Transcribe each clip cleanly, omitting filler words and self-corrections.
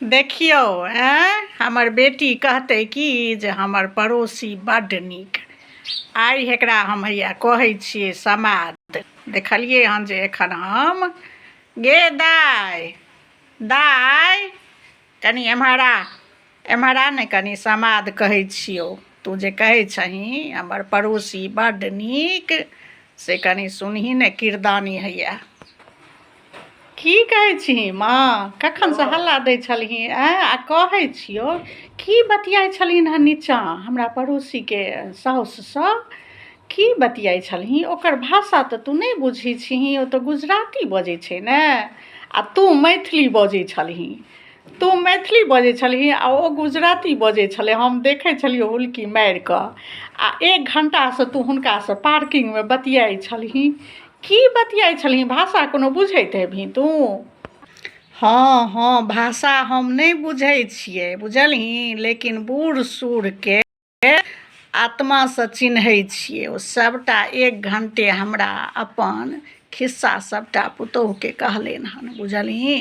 देखियौ आँय हमर बेटी कहतै कि जे हमर पड़ोसी बड्ड नीक आइ एकरा हम हैया कहै छियै समाद देखलियै हन जे एखन हम गे दाइ दाइ कनि एम्हर आ एम्हर आ ने कनि समाद कहै छियौ तू जे कहै छही हमर पड़ोसी बड्ड नीक से कनि सुनही ने किरदानी हैया की कहै छिही माँ कखनसँ हल्ला दै छलही आँय आ कहै छियौ की बतियाइ छलहिन हँ नीचाँ हमरा पड़ोसीके साउससँ की बतियाइ छलही ओकर भाषा तऽ तू नहि बुझै छिही ओ तऽ गुजराती बजै छै ने आ तू मैथिली बजै छलही तू मैथिली बजै छलही आ ओ गुजराती बजै छलै हम देखै छलियै हुलकी मारि कऽ आ एक घण्टासँ तू हुनकासँ पार्किंगमे बतियाइ छलही की बतियाइ छलही भाषा कोनो बुझैत हेबही तू हँ हँ भाषा हम नहि बुझै छियै बुझलही लेकिन बूढ़ सूढ़के आत्मासँ चिन्है छियै ओ सभटा एक घण्टे हमरा अपन खिस्सा सभटा पुतोहुके कहलनि हन बुझलही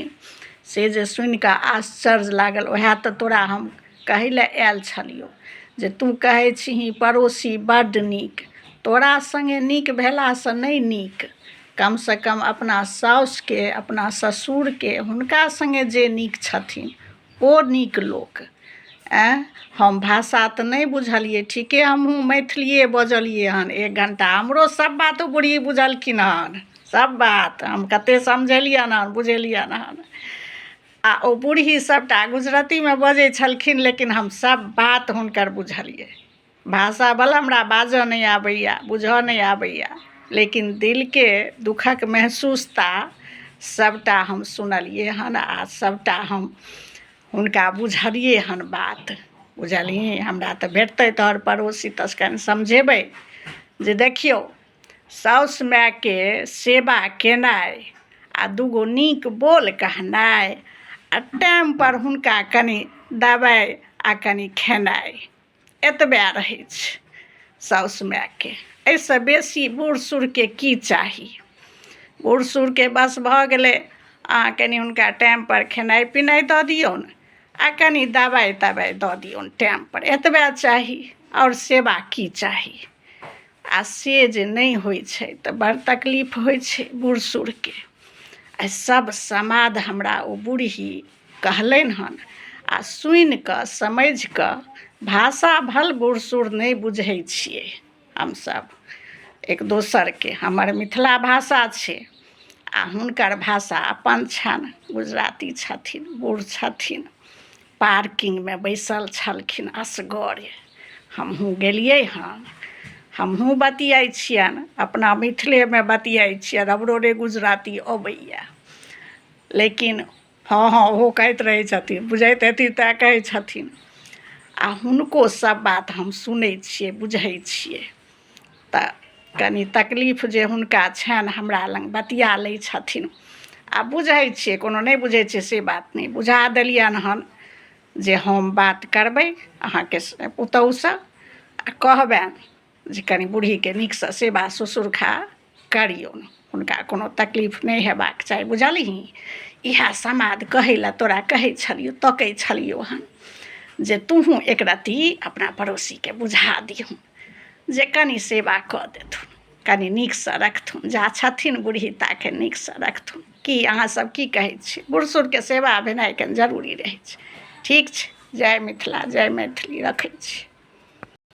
से जे सुनि कऽ आश्चर्य लागल उएह तऽ तोरा हम कहै लए आयल छलियौ जे तू कहै छिही पड़ोसी बड्ड नीक तोरा सङ्गे नीक भेलासँ नहि नीक कमसँ कम अपना साउसके अपना ससुरके हुनका सङ्गे जे नीक छथिन ओ नीक लोक आँय हम भाषा तऽ नहि बुझलियै ठीके हमहूँ मैथिलिए बजलियै हन एक घण्टा हमरो सब बात ओ बुढ़ी बुझलखिन हन सब बात हम कतेक समझेलियनि हन बुझेलियनि हन आ ओ बूढ़ी सबटा गुजरातीमे बजै छलखिन लेकिन हम सब बात हुनकर बुझलियै भाषा भले हमरा बाजऽ नहि आबैए बुझऽ नहि आबैए लेकिन दिलके दुःखक महसूसता सभटा हम सुनलियै हन आ सभटा हम हुनका बुझलियै हन बात बुझलियै हमरा तऽ भेटतै तोहर पड़ोसी तऽ कनि समझेबै जे देखियौ साउस मायके सेवा केनाइ आ दूगो नीक बोल कहनाइ आ टाइमपर हुनका कनि दबाइ आ कनि खेनाइ एतबे रहै छै साउस मायके एहिसँ बेसी बूढ़ सूढ़के की चाही बूढ़ सूढ़के बस भऽ गेलै अहाँ कनि हुनका टाइमपर खेनाइ पिनाइ दऽ दियौन आ कनि दबाइ तबाइ दऽ दियौन टाइमपर एतबे चाही आओर सेवा की चाही आ से जे नहि होइ छै तऽ बड़ तकलीफ होइ छै बूढ़ सूढ़के आ सभ समाद हमरा ओ बूढ़ी कहलनि हन आ सुनि कऽ समझि कऽ भाषा भल बूढ़ सूढ़ नहि बुझै छियै हमसभ एक दोसरके हमर मिथिला भाषा छै आ हुनकर भाषा अपन छनि गुजराती छथिन बूढ़ छथिन पार्किंगमे बैसल छलखिन असगरे हमहूँ गेलियै हन हमहूँ बतियाइ छियनि अपना मिथिलेमे बतियाइ छियनि हमरो नहि गुजराती अबैए लेकिन हँ हँ ओहो कहैत रहै छथिन बुझैत हेथिन तैँ कहै छथिन आ हुनको सब बात हम सुनै छियै बुझै छियै तऽ कनि तकलीफ जे हुनका छनि हमरा लग बतिया लै छथिन आ बुझै छियै कोनो नहि बुझै छियै से बात नहि बुझा देलियनि हन जे हम बात करबै अहाँके पुतहुसँ आ कहबनि जे कनि बूढ़ीके नीकसँ सेवा ससुरखा करियौन हुनका कोनो तकलीफ नहि हेबाक चाही बुझलही इएह समाद कहै लए तोरा कहै छलियौ तकै छलियौ हन जे तूहूँ एक रत्ती अपना पड़ोसीके बुझा दिहु जे कनि सेवा कऽ देथुन कनि नीकसँ रखथुन जा छथिन बूढ़ी ताके नीकसँ रखथुन की अहाँ सब की कहै छी बूढ़ सूढ़के सेवा भेनाइ कनि जरूरी रहै छै ठीक छै जय मिथिला जय मैथिली रखै छी।